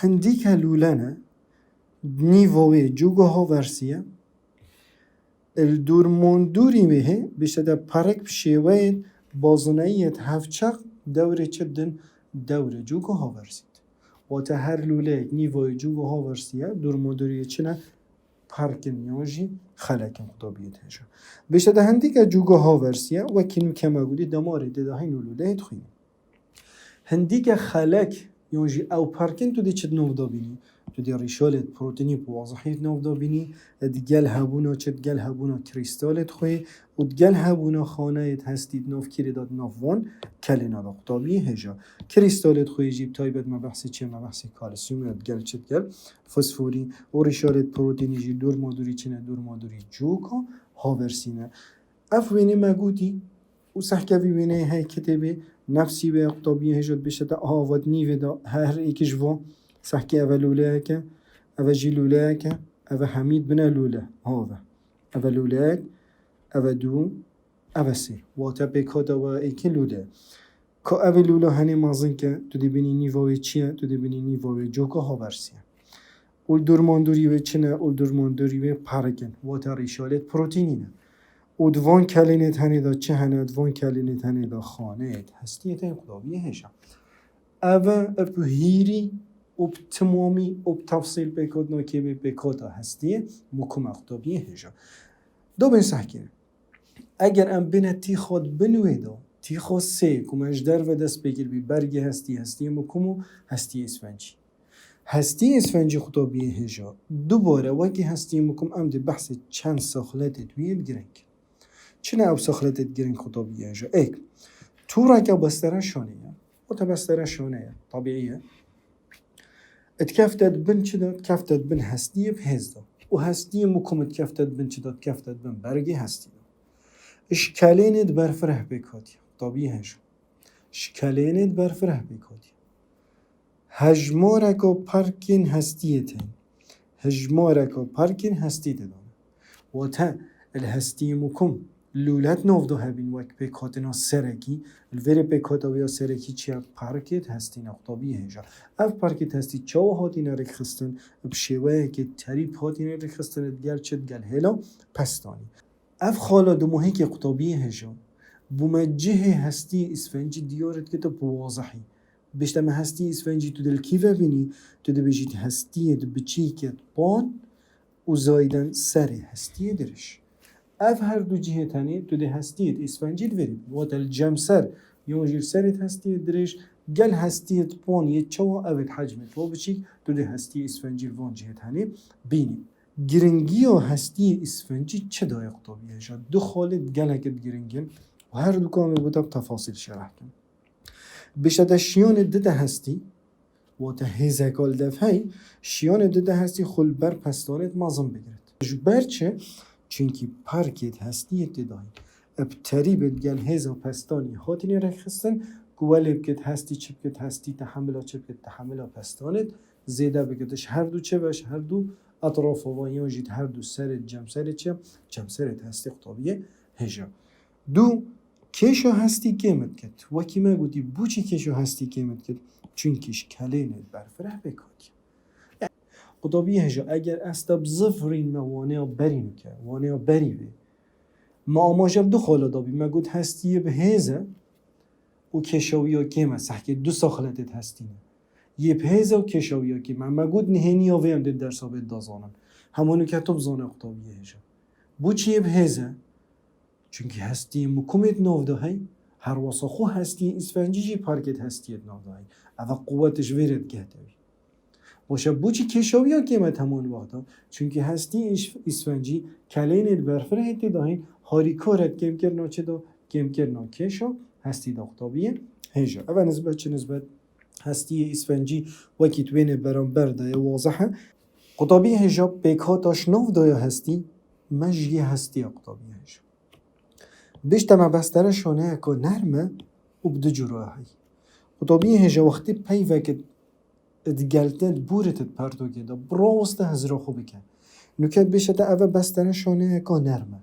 Hindîke lûle ne, nîva wê cûga haversî ye, li dûrmandûrî wê hê bişte te perek bi şêweyên bazineyiyê hevçeq dewrê çi din, dewrê cûga haversî. Wate her lûleyek nîva wê cûga haversî ye, dûrmandûrî wê çi ne, perkin yan jî xelekin qutabiyê hêja. Bişte te hindîke cûga haversî ye, wekî nûke me gotî demarê tê de heyn û lûleyê dixwîne. Hindîke xelek yan jî ew perkin tu dê çi di nav de bînî? Tu dê rîşalê di protînî bi wazihî di nav de bînî, di gel hebûna çi, di gel hebûna krîstalê di xwê û di gel hebûna xaneyê di hestî di nav kîrê de di nav van kelêna de qutabiyê hêja. Krîstalê di xwê jî bi taybet me behsê çi, me behsê kalsiyumê, di gel çi, di gel fosforî û rîşalê di protînî jî dûrmandûrî çi ne, dûrmandûrî cûka haversî ne. Ev wênê me gotî û sehkevî wêneyê heye kitêbê nefsî wê qutabiyê hêja dibêje te, aha, vat nîvê de her êkî ji van sehkê eve lûleyek e, eve jî lûleyek e, eve hemî dibine lûle. Ha, eve. Eve lûleyek, eve du, eve sê. Wate pêkhate we êkê lûle. Ka ev ê lûla henê mezin ke, tu dê bînî nîva wê çi ye? Tu dê bînî nîva wê coka haversî ye. Û dûrmandûrî wê çi ne? Û dûrmandûrî wê perek in. Wate rîşalêt protînî ne. Û di van kelênêt henê de çi hene? Di van kelênêt henê de xaneyêt hestiyê tên qutabiyê hêja. Ev e, ev bi hîrî û bi timamî û bi tefsîl pêkhatina kêmê pêkhata hestiyê mukuma qutabiyê hêja. Dobên sehkê. Eger em bêne tîxa di bin wê de, tîxa sê ku me ji derve dest pê kiribî, bergê hestî, hestiyê mukum û hestiyê îsfencî. Hestiyê îsfencî qutabiyê hêja. Dubare wekî hestiyê mukum em dê behsê çend saxletê di wî yê girîng. Çi ne ew saxletê di girîng qutabiyê hêja? Êk, tûreke bestera şanê ye. Wate bestera şanê ye. Tebîî ye. Dikefte di bin çi de? Dikefte di bin hestiyê bi hêz de. Û hestiyê mukum dikefte di bin çi de? Dikefte di bin bergê hestî de. Ji kelênê di berfireh pêk hatiye. Tabî hêj. Ji kelênê di berfireh pêk hatiye. Hejmareka perkên hestiyê tên. Hejmareka perkên hestî tê de ne. Wate li hestiyê mukum lûlet nav de hebîn wek pêkhatina serekî, li vêrê pêkhata wê ya serekî çi ye? Perkêt hestî ne, qutabiyê hêja. Ev perkêt hestî çawa hatine rêkxistin? Bi şêweyekê terîb hatine rêkxistin, digel çi, digel hêla pestanî. Ev xala di muhîkê qutabiyê hêja bûme cihê hestiyê îsfencî diyar dikete bi wazihî. Bişte me hestiyê îsfencî tu dê li kî ve bînî? Tu dibêjî hestiyê di biçîkê di pan û zayden serê hestiyê dirêj. Ev her du cihê tenê tu dê hestiyê di îsfencî li vêrê bî. Wate li cem ser yan jî li serê hestiyê dirêj, gel hestiyê di pan yê çawa ev ê di hecmê to biçîk, tu dê hestiyê îsfencî li van cihê tenê bînî. Giringiya hestiyê îsfencî çi dayê qutabiyê hêja? Du xalê gelek di giring in û her dukan wê bû te bi tefasîl şereh kin. Bişte te şiyanê dide hestî, wate hêzeka li dev hey, şiyanê dide hestî xwe li ber pestanêt mezin bigirit. Ji ber çi? Çunkî perkêt hestiyê tê dayîn. Bi terîbêt gel hêza pestanî hatine rêkxistin, ku welê bikit hestî çi bikit, hestî tehemila çi bikit, tehemila pestanêt zêde bikit. Ji her du çi ve, ji her du etrafa wan yan jî di her du serê, cemserê çi? Cemserê hestî qutabiyê hêja. Du, kêşa hestî kêm dikit. Wekî me gotî, boçî kêşa hestî kêm dikit? Çunkî ji kelênê berfireh pêk hatiye. Qutabiyê hêja, eger ez te bi zivirîn me waneya berî nûke, waneya berî vê, me amaje bi du xala dabî, me got hestiyê bi hêz e û kêşawiya kêm e, sehkê du saxletê di hestî ne. Yê bi hêz e û kêşawiya kêm e. Me got nihêniya vê em dê dersa bê dazanin. Hema nûke tu bizane qutabiyê hêja. Boçî yê bi hêz e? Çunkî hestiyê mukumê di nav de hey, her wesa xwe hestiyê îsfencî jî parkê di hestiyê di nav de hey. Eve quwet ji vê re digihete wî. Baş e, boçî kêşawiya kêm e heman wexta? Çunkî hestiyê îş-, îsfencî kelênê di berfirehê tê de hên, harîkar e di kêmkirina çi de? Kêmkirina kêşa hestî de qutabiyê hêja. Eve nisbet çi nisbet? Hestiyê îsfencî wekî di wênê beramber de ye, wazih e. Qutabiyê hêja pêkhata ji nav de ya hestî, mejiyê hestî ye qutabiyê hêja. Bêjte me bestere şaneyeke nerm e û bi du cûra heyî. Qutabiyê hêja wextê peyveke di gel te, di bûrê te, di pertokê de, bi raweste hizra xwe bike. Nûke dibêje te eve bestere şaneyeke nerm e.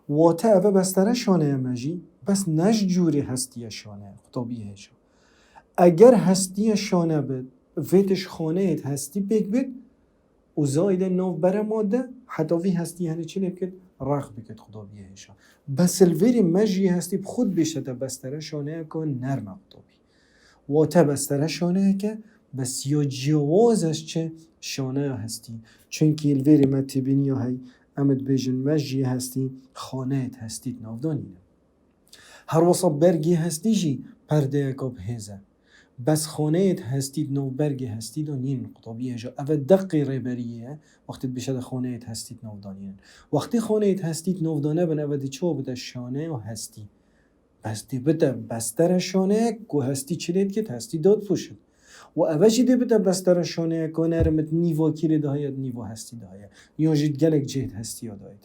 Wate eve bestere şaneye mejî, bes ne ji cûrê hestiyê şane ye, qutabiyê hêja. Eger hestiyê şane bit, vê tişt xaneyê hestî pêk bit, û zayde nav berema de, heta vî hestî hene çi lê bikit? Rex bikit qutabiyê hêja. Bes li vêrê mejiyê hestî bi xwe dibêje te bestere şaneyeke nerm e qutabî. Wate bestere şaneyeke, bes ya ciyawaz e ji çi? Şaneya hestî. Çunkî li vêrê me têbîniya hey, em dibêjin mejiyê hestî, xaneyê hestî di nav de nîne. Her wisa bergê hestî jî perdeyeka bi hêz e. Bes xaneyê hestî di nav bergê hestî de nîn qutabiyê hêja. Eve deqê rêberiyê ye, wextê dibêje de xaneyê hestî di nav de nîn. Wextê xaneyê hestî di nav de nebin, eve dê çawa bide? Şaneya hestî. Bes dê bide bestere şaneyek ku hestî çi lê dikit? Hestî dadipûşit. Û eve jî dê bide bestere şaneyeka nerm, di nîva kîrê de heye, di nîva hestî de heye. Yan jî di gelek cihê hestiya de heye.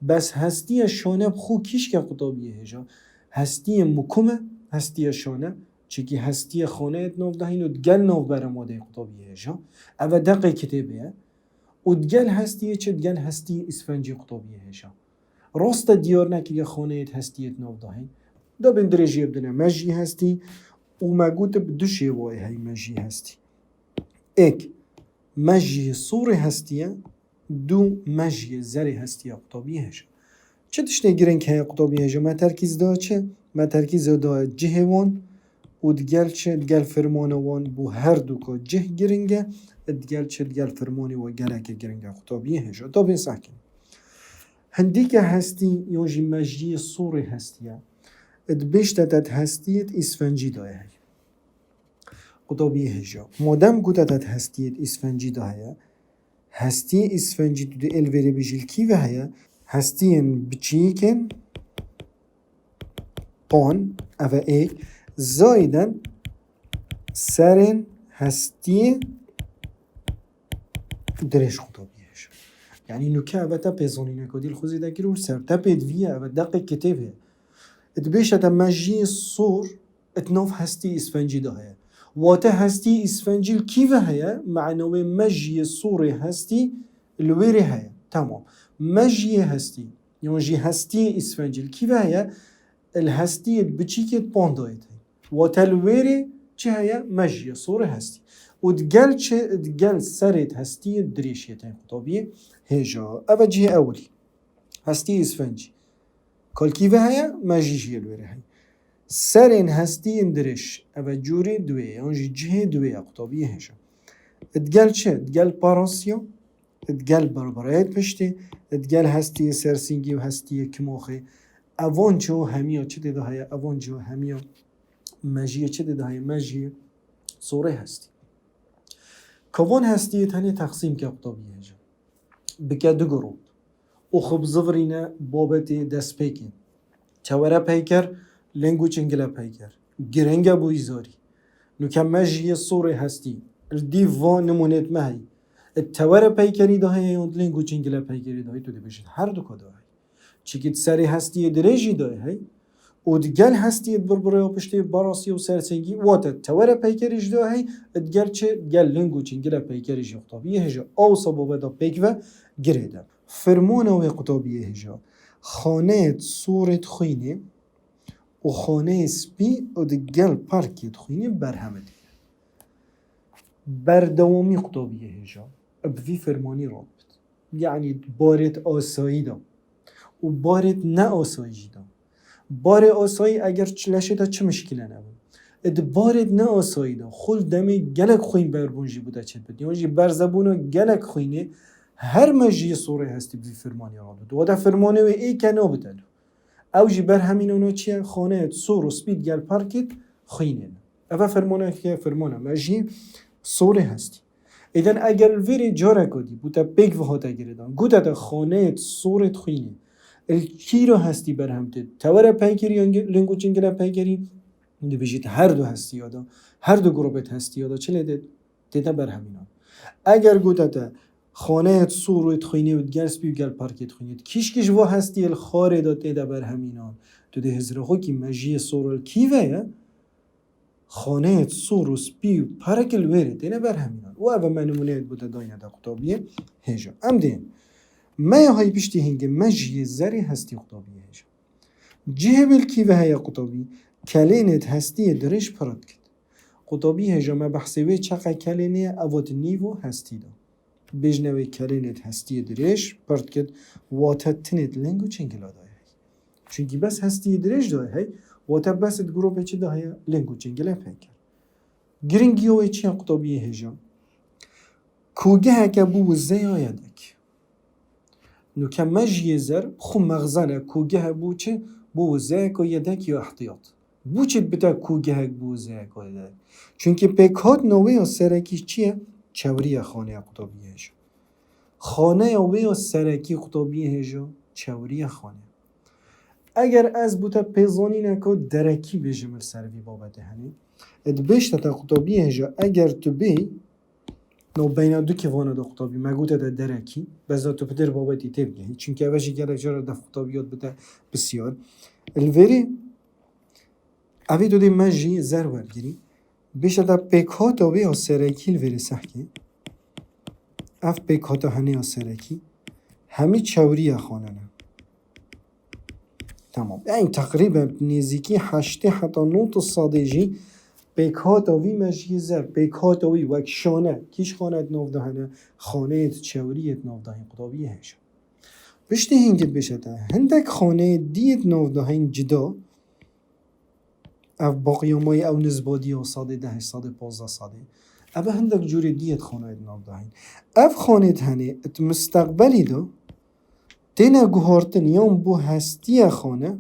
Bes hestiya şane bi xwe kîşke qutabiyê hêja? Hestiyê mukum e, hestiya şane. Çikî hestiya xaneyê di nav de hîn û di gel nav beremadeyê qutabiyê hêja. Eve deqê kitêbê ye. Û di gel hestiyê çi? Di gel hestiyê îsfencî qutabiyê hêja. Rast e diyar nekiriye xaneyê hestiyê di nav de hîn. Dabên dirêjiyê bidine mejiyê hestî û me got bi du şêwayê heyî mejiyê hestî. Êk, mejiyê sorê hestî ye, du, mejiyê zerê hestî ye qutabiyê hêja. Çi tiştê girîng heye qutabiyê hêja? Me terkîz da çi? Me terkîz da cihê wan û di gel çi? Di gel firmana wan bo her du ka cih girîng e, di gel çi? Di gel firmanê wa geleke girîng e qutabiyê hêja. Dabên sehkî. Hindîke hestî yan jî mejiyê sorê hestî ye. Dibêjte te di hestiyê îsfencî de ye hey. Qutabiyê hêja. Madem gote te di hestiyê îsfencî de heye, hestiyê îsfencî tu dê ê li vêrê bêjî li kî ve heye? Hestiyên biçîkên pan, eve êk, zayden serên hestiyê dirêj qutabiyê hêja. Yanî nûke eve te pêzanîneke dî li xwe zêde kir û li ser te pê divî ye, eve deqê kitêbê ye. Dibêje te mejiyê sor di nav hestî îsfencî de heye. Wate hestî îsfencî li kî ve heye? Mena wê mejiyê sorê hestî li wêrê heye. Temam. Mejiyê hestî, yan jî hestiyê îsfencî li kî ve heye? Li hestiyê biçîkê di pan de heye. Wate li wêrê çi heye? Mejiyê sorê hestî. Û di gel çi? Di gel serê hestiyê dirêjiyê tên qutabiyê hêja. Eve cihê ewilî. Hestiyê îsfencî. Ka li kî ve heye? Mejî jî yê li wêrê heye. Serên hestiyên dirêj. Eve cûrê duwê yan jî cihê duwê ye qutabiyê hêja. Di gel çi? Di gel parasiya, di gel barbarayê piştê, di gel hestiyê sersîngî û hestiyê kimaxê. Evan çi hemiya çi tê de heye? Evan çi hemiya mejiyê çi tê de heye? Mejiyê sorê hestî. Ka van hestiyê tenê texsîm ke qutabiyê hêja. Bike du grûp. Û xwe bizivirîne babetê destpêkê. Tewere peyker, lêng û çingile peyker. Girêng e bo îzarî. Nûke mejiyê sorê hestî. Li dîv va nimûnêt me heyî. Di tewere peykerî de heye yan di lêng û çingile peykerî de heye, tu dibêjî her du ka de heye. Çikî di serê hestiyê dirêjî de heye. û di gel hestiyê di birbirê ya piştê berasî û sersengî, wate tewere peykerî jî de hey, di gel çi? Di gel ling û çingile peykerî jî qutabiyê hêja. Awsa babeta pêk ve girê de. Firmana wê qutabiyê hêja. Xaneyê sorê xwînê û xaneyê spî û di gel parkê xwînê berhemê dî. Berdewamî qutabiyê hêja. Bi vî fermanî radibit. Yanî barêt asayî de û barêt ne asayî jî de. Barê asayî eger çi-, leşê te çi mişkîle nebin. Di barêt ne asayî de xul demê gelek xwîn berbûn jî bû de çêdibit. Yan jî berzebûna gelek xwînê her mejiyê sorê hestî bi vî fermanî radibit. Wada fermanê wê ê ke nabite dû. Ew jî berhemînana çi ye? Xaneyê sor û spî di gel parkê xwînê ne. Eve fermaneke fermana mejiyê sorê hestî. Êden eger li vêrê careka dî bû te pêk ve hate girêdan, gote te xaneyê sorê xwînê, li kîra hestî berhem tê, tewere peykerî yan ling û çingile peykerî, dibêjît her du hestiya de, her du grûbêt hestiya de çi lê tê, tê te berhemînan. Eger gote te xaneyê sorê xwînê û di gel spî û gel parkê xwînê, kîş kîş va hestiyê li xarê de tê de berhemînan, tu dê hizra xwe kî mejiyê sor li kî ve ye? Xaneyê sor û spî û parek li wêrê têne berhemînan. Û ev me nimûneyek bû te dayne de qutabiyê hêja. Em dên. Me ya hay piştî hingê mejiyê zerê hestî qutabiyê hêja. Cihê wê li kî ve heye qutabî? Kelênêt hestiyê dirêj pir dikit. Qutabî hêja me behsê wê çeqe kelênê ye, ev ot nîvo hestî de. Bêjne wê kelênêt hestiyê dirêj pir dikit, wate tinêt ling û çingila dayê hey. Çunkî bes hestiyê dirêj dayê hey, wate bes di grûpê çi de heye? Ling û çingile peyker. Giringiya wê çi ye qutabiyê hêja? Kûgeheke bû wizeya yedek. Nûke mejiyê zer xwe mexzene kûgehe bû çi? Bû wizeyeka yedek ya ihtiyat. Bû çi dibite kûgehek bû wizeyeka yedek? Çunkî pêkhatina wê ya serekî çi ye? Çewriya xaneya qutabiyê hêja. Xaneya wê ya serekî qutabiyê hêja çewriya xane. Eger ez bû te pêzanîneka derekî bêjim li ser vî babetê henê, dibêjte te qutabiyê hêja eger tu bê, navbeyna du kêvana de qutabî, me gote te derekî, bes da tu pitir babetî tê bigehî. Çunkî eve jî gelek cara def qutabiyat bite pisyar. Li vêrê, evê tu dê me jî zer wergirî. Bêjte te pêkhata wê ya serekî li vêrê sehkê. Ev pêkhata henê ya serekî. Hemî çewriya xane ne. Tamam. Yani teqrîben nêzîkî heştê heta nod sadê jî pêkhata vî mejiyê zer, pêkhata wî wek şane, kîş xane di nav de hene, xaneyê di çewriyê di nav de hîn qutabiyê hêja. Piştî hingê bêje te, hindek xaneyê diyê di nav de hîn cida, ev baqiyamayê ew nizbadî ya sadê dehê, sadê pazdeh sadê. Ev hindek cûrê diyê di xaneyê di nav de hîn. Ev xanê di henê, di misteqbelî de têne guhartin yan bo hestiye xane,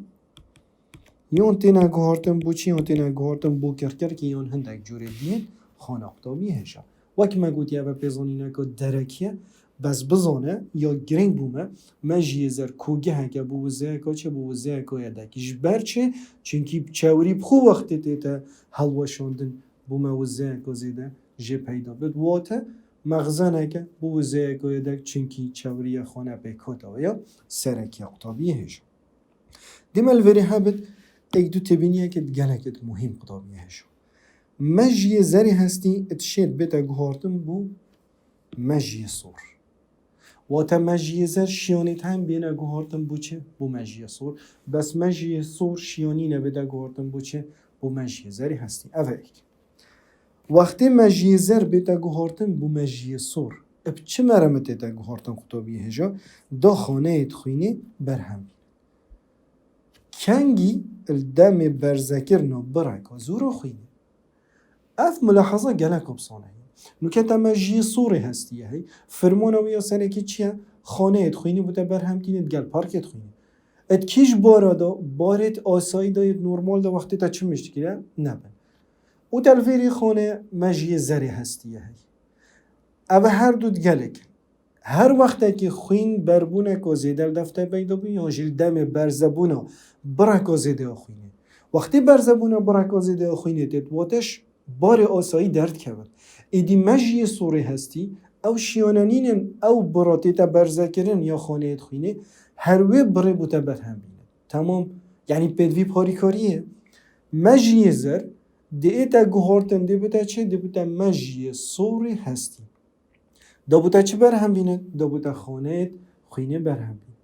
yan têne guhartin bo çi, yan têne guhartin bo kirkirkê, yan hindek cûrê diyê xana qutabiyê hêja. Wek me gotiye, eve pêzanîneka derekî ye, bes bizane ya girîng bo me, mejiyê zer kûgeheke bo wizeyeka çi, bo wizeyeka yedek. Ji ber çi? Çunkî çewrî bi xwe wextê tête helweşandin bo me wizeyeka zêde jê peyda bit. Wate mexzeneke bo wizeyeka yedek, çunkî çewriya xane pêkhata wê ya serekî ya qutabiyê hêja. Dê me li vêrê hebit êk du têbîniyeke gelekê muhîm qutabiyê hêja. Mejiyê zerê hestî dişêt bête guhartin bo mejiyê sor. Wate mejiyê zer şiyanê tayên bêne guhartin bo çi? Bo mejiyê sor. Bes mejiyê sor şiyanî nebête guhartin bo çi? Bo mejiyê zerê hestî. Ev e êk. Wextê mejiyê zer bête guhartin bo mejiyê sor, bi çi meremê tête guhartin qutabiyê hêja? Da xaneyê di xwînê berhem bînin. Kengî li demê berzekirina bireka zora xwînê. Ev mulaheza gelek opsane heye. Nûke te mejiyê sorê hestiye hey. Firmana wê ya serekî çi ye? Xaneyê di xwînê bûte berhem tîne di gel parkê di xwînê. Di kîj bara de, barêt asayî de yê normal de wextê te çi mişkîle nebin. Û te li vêrê xane mejiyê zerê hestiye hey. Ev her du di gelek. Her wextekî xwîn berbûneka zêde li def te peyda bû, yan jî li demê berzebûna bireka zêde ya xwînê. Wextê berzebûna bireka zêde ya xwînê têt wateş, barê asayî derdikevin. Êdî mejiyê sorê hestî, ew şiyane nînin, ew bira tête berzekirin ya xaneyê di xwînê, her wê birê bûte berhem bînin. Temam, Yanî pêdivî parîkariyê, mejiyê zer dê ête guhartin, dê bite çi? Dê bite mejiyê sorê hestî. Da bû te çi berhem bîne? Da bû te xaneyêt xwînê berhem bîne.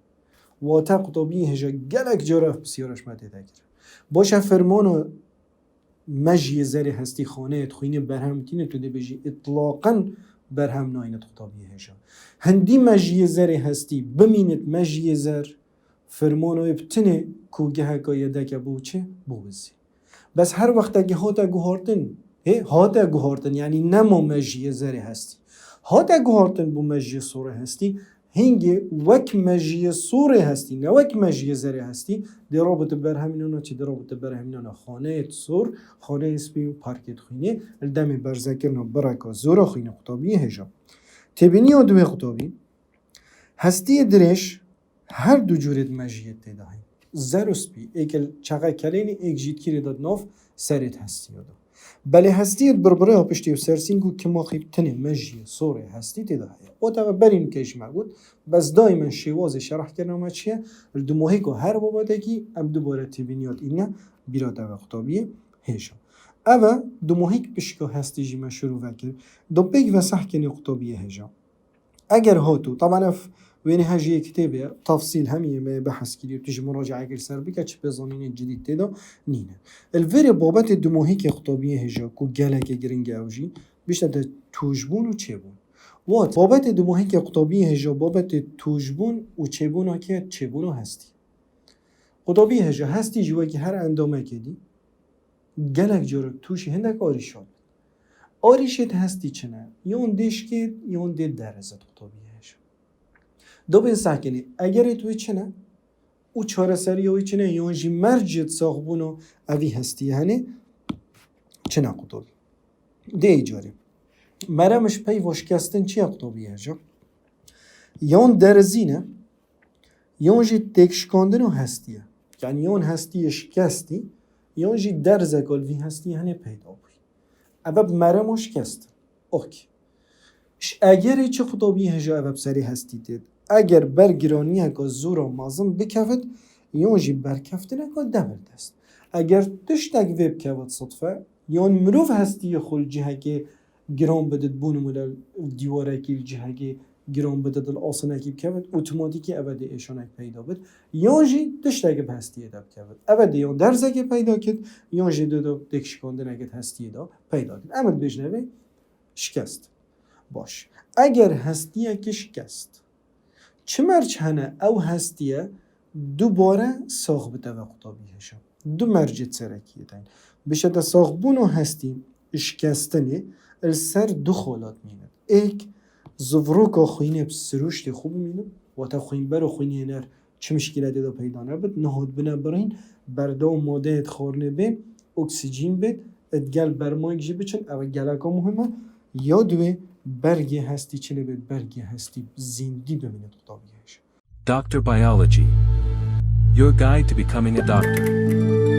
Wate qutabiyê hêja gelek cara ev pisyara ji me tê de kirin. Baş e, fermana mejiyê zerê hestî xaneyêt xwînê berhem tîne, tu dê bêjî îtlaqen berhem nayînit qutabiyê hêja. Hindî mejiyê zerê hestî bimînit mejiyê zer, fermana wê bi tinê ku geheka yedeke bû çi? Bû bizî. Bes her wextekî hate guhartin, hê, hate guhartin, yanî nema mejiyê zerê hestî. Hate guhartin bû mejiyê sorê hestî, hingê wek mejiyê sorê hestî, ne wek mejiyê zerê hestî, dê rabite berhemînana çi? Dê rabite berhemînana xaneyê sor, xaneyê spî û parkê xwînê, li demê berzekirina bireka zora xwînê qutabiyê hêja. Têbîniya duwê qutabî, hestiyê dirêj, her du cûrê di mejiyê tê de heye. Zer û spî, êk li çeqe kelênî, êk jî di kîrê de di nav serê di hestiyê de. Belê hestiyê di birbirê ya piştî û sersîng û kimaxî bi tinê mejiyê sorê hestî tê de heye. O teve berî nûke jî me got, bes daymen şêwazê şerehkirina me çi ye? Li dumohîka her babetekî em dubare têbîniya dîne bîra teve qutabiyê hêja. Ev e dumohîk pişka hestî jî me şirove kir. Do pêk ve sehkenê qutabiyê hêja. Eger hatu, taban ev wênê hejiyê kitêbê ye, tafsîl hemiyê me behs kiriye, tu jî muracaekê li ser bike, çi pêzanînên cidîd tê de nîne. Li vêrê babetê dumohîkê qutabiyê hêja ku gelekê giring e ew jî, bişte te tûjbûn û çêbûn. Wat, babetê dumohîkê qutabiyê hêja babetê tûjbûn û çêbûna kê? Çêbûna hestî. Qutabiyê hêja hestî jî wekî her endamekê dî, gelek cara tûşî hindek arîşa bit. Arîşêt hestî çi ne? Yon dê şikêt, yon dê derizit qutabiyê hêja. Dobên sehkenê, egerêt wê çi ne? Û çareseriya wê çi ne? Yon jî mercêt saxbûna evî hestiyê hene çi ne qutabî? Dê îcarê. Merem ji peyva şikestin çi ye qutabiyê hêja? Yon derizî ne, yon jî têkşikandin û hestî ye. Yanî yon hestiyê şikestî, yon jî derzeka li vî hestiyê hene peyda bûyî. Ev e bi merema şikestin. Okey. Ji egerê çi qutabiyê hêja ev e bi serê hestî têt? Eger ber giraniyeka zora mezin bikevit, yon jî berkeftineka debir dest. Eger tiştek vê bikevit sidfe, yon mirov hestiyê xwe li cihekê giran bidit, bo nimûne dîwarekî li cihekê giran bidit, li asinekî bikevit, otomatîkî ev e dê êşanek peyda bit. Yan jî tiştekî bi hestiyê de bikevit. Ev e dê yan derzekê peyda kit, yan jî dê de têkşikandinekê di hestiyê de peyda kit. Em dibêjine vê şikest. Baş. Eger hestiyekî şikest, çi merc hene ew hestiye dubare sax bite ve qutabî hêja? Du mercê serekî ye. Bişete saxbûn û hestî şikestinê li ser du xalat mînin. Êk, zivroka xwînê bi siruştê xwe bimînin, wate xwînber û xwînêner çi mişkîletê de peyda nebit, niha dibine birîn, berdewam madeyê di xwarinê bên, oksîjîn bêt, digel bermayek jî biçin, ev geleka muhim e. Ya duwê bergê hestî çi lê bêt, bergê hestî zîndî bimîne qutabî hêja. Doctor Biology. Your guide to becoming a doctor.